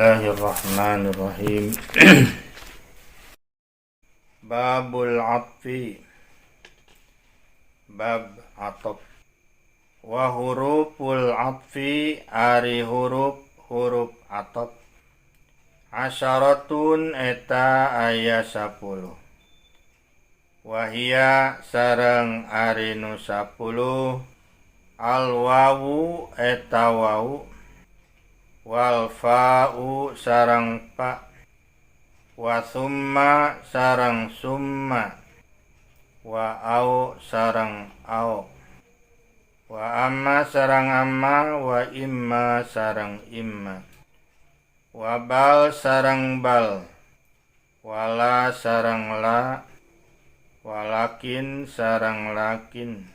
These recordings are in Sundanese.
Bismillahirrahmanirrahim. Babul atfi, bab ataf. Wa huruful atfi, ari huruf huruf ataf, asyaratun, eta aya 10. Wahia, sareng ari nu 10, al wawu, eta wawu, wal fa'u, sareng fa, wa summa, sareng summa, wa au, sareng au, wa amma, sareng amma, wa imma, sareng imma, wa bal, sareng bal, wala, sareng la, walakin, sareng lakin,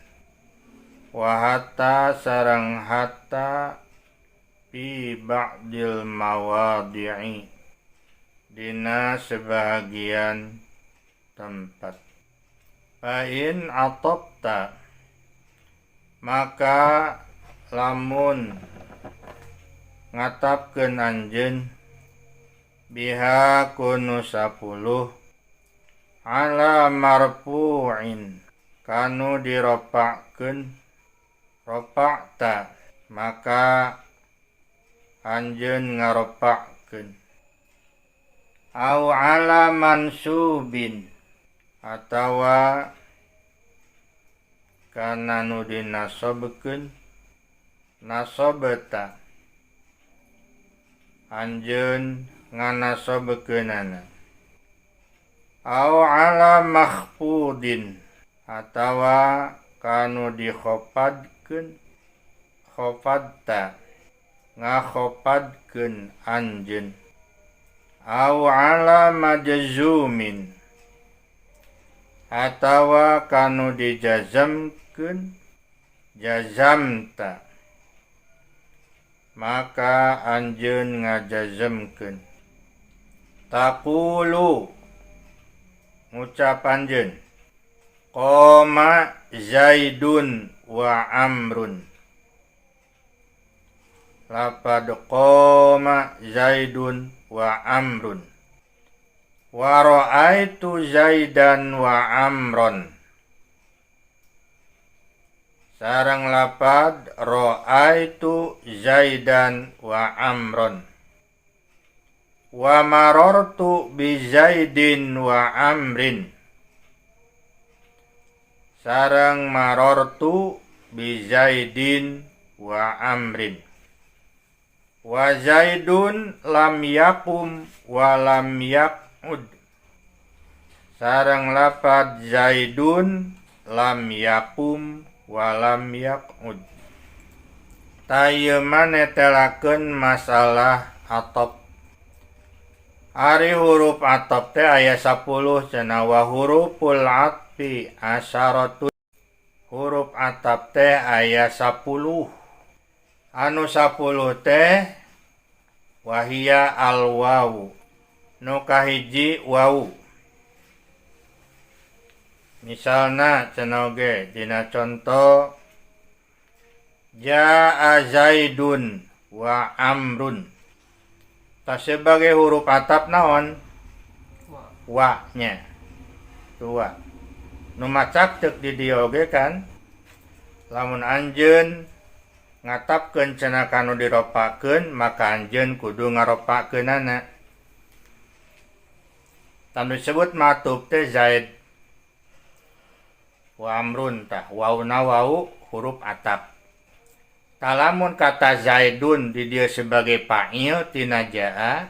wa hatta, sareng hatta, fi ba'dil mawadi'i, dina sebagian tempat. Fa in atofta, maka lamun ngatafkeun anjeun, biha, kunu 10, ala marfu'in, kanu diropakeun, rafa'ta, maka anjeun ngaropakeun, au ala mansubin, atawa kana nu dinasobkeun, nasobta, anjeun nganasobkeunana, au ala makhfudin, atawa kanu dikhopadkeun, khofadta, ngakhopadkeun anjeun, au ala majzumin, atawa kanu dijazamkeun, jazamta, maka anjeun ngajazamkeun. Taqulu, ngucap anjeun, qama Zaidun wa Amrun. Lapad qama Zaidun wa Amrun, wa ra'aitu Zaidan wa Amron, sareng lapad ra'aitu Zaidan wa Amron, wa marartu bi Zaidin wa Amrin, sareng marartu bi Zaidin wa Amrin, wa Zaidun lam yakum wa lam yaq'ud, sareng lapad Zaidun lam yakum wa lam yaq'ud. Tah, ieu mah netelakeun masalah ataf. Ari huruf ataf teh aya 10 cenah. Wa huruful atfi asyaratun, huruf ataf teh aya 10. Anu 10 teh wahia al wawu, nu kahiji wawu. Misalna cenah oge dina conto, jaa Zaidun wa Amrun. Tah, sebagai huruf ataf naon? Wa nya dua. Nu macak teuk di dieu oge kan, lamun anjeun ngatafkeun cenah kanu diropakeun, maka anjeun kudu ngaropakeunana. Tah, nu disebut ma'tuf teh Zaid wa Amrun. Tah, wauna wau huruf ataf. Tah, lamun kata Zaidun di dieu sebagai fa'il tina jaa,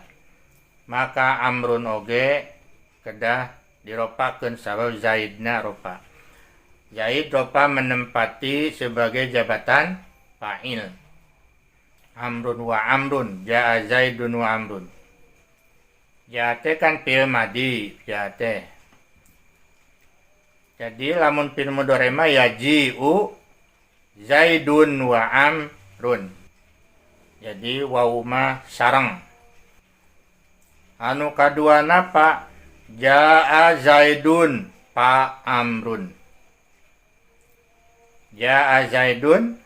maka Amrun oge kedah diropakeun, sabab Zaidna ropa. Zaid ropa menempati sebagai jabatan fa'il. Amrun wa Amrun, jaa Zaidun wa Amrun. Jaa teh kan fi'il madi, jaa teh. Jadi lamun fi'il mudhari mah yaji'u Zaidun wa Amrun. Jadi wawu mah sareng. Anu kaduana fa, jaa Zaidun fa Amrun. Jaa Zaidun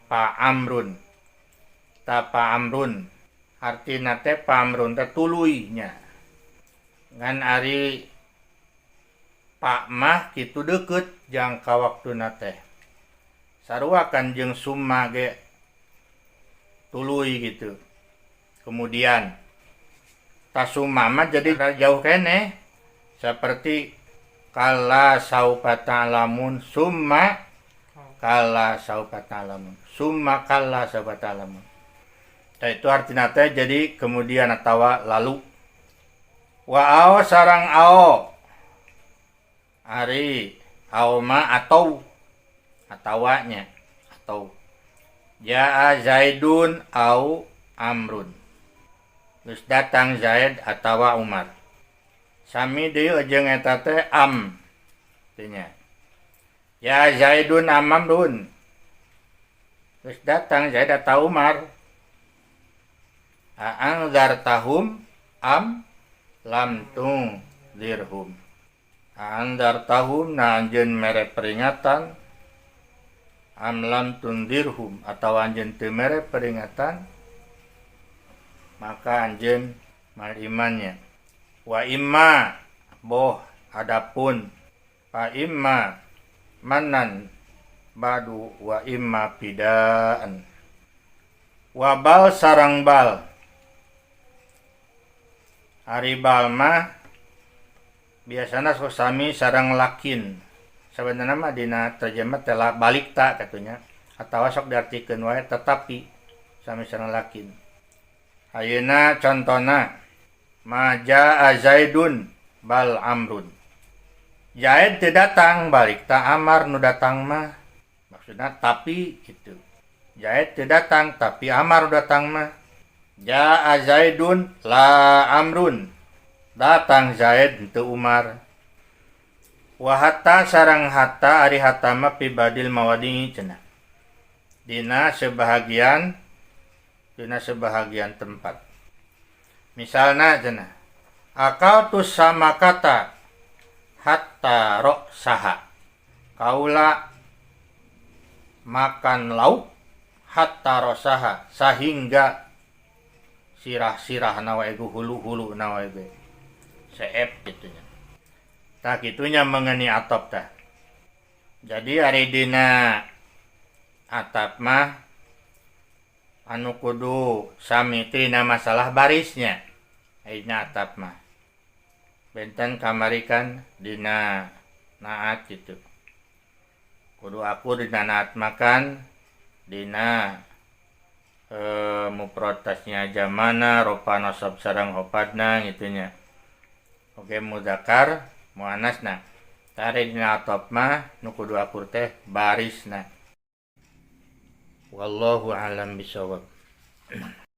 fa Amrun. Tah, fa Amrun. Artina teh fa amrun teh tuluy nya. Ngan ari fa mah kitu deukeut jangka waktuna teh. Sarua kan jeung summa ge tuluy gitu. Kemudian tah summa mah jadi jauh keneh. Seperti kalla saufa ta'lamun summa kalla saufa ta'lamun summa kalla saufa ta'lamun. Tah itu artina teh jadi kemudian atawa lalu. Wa au sareng au. Ari au ma atau atawanya atau jaa Zaidun au Amrun. Geus datang Zaid atawa Umar. Sami deui jeung eta teh am teh nya. Ya Zaidun am Amrun. Geus datang Zaid atau Umar. A'anzartahum am lam tunzirhum. A'anzartahum na anjeun mere peringatan, am lam tunzirhum atawa anjeun teu mere peringatan, maka anjeun mal imannya. Wa imma boh adapun fa imma manan badu wa imma fidaan. Wa bal sareng bal. Ari bal mah biasana sok sami sareng lakin. Sabenerna mah dina terjemah teh balik ta katunya atawa sok diartikeun wae tetapi sami sareng lakin. Ayeuna contona ma jaa Zaidun bal Amrun. Zaid teu datang balik ta Amar nu datang mah. Maksudna tapi gitu. Zaid teu datang tapi Amar nu datang mah. Jaa Zaidun la Amrun. Datang Zaid teu Umar. Wa hatta sareng hatta, ari hatta mah fi ba'dil mawadhi'i cenah. Dina sebahagian tempat. Misalna cenah akaltu samakata hatta ra'saha. Kaula makan lauk hatta ra'saha sehingga sirah-sirah nawa egu hulu-hulu nawa ege seep gitunya. Tah kitunya mengenai atop tah. Jadi ari dina atap mah anu kudu sami tina masalah barisnya. Ayeuna atap mah benten kamari kan dina naat gitu. Kudu aku dina naat makan dina mufrad tasnya jamana rofa nasab sareng hofadna gitunya. Oke mudzakkar muannasna. Tari dina atop mah nu kudu akur teh barisna. Wallahu a'lam bishawab.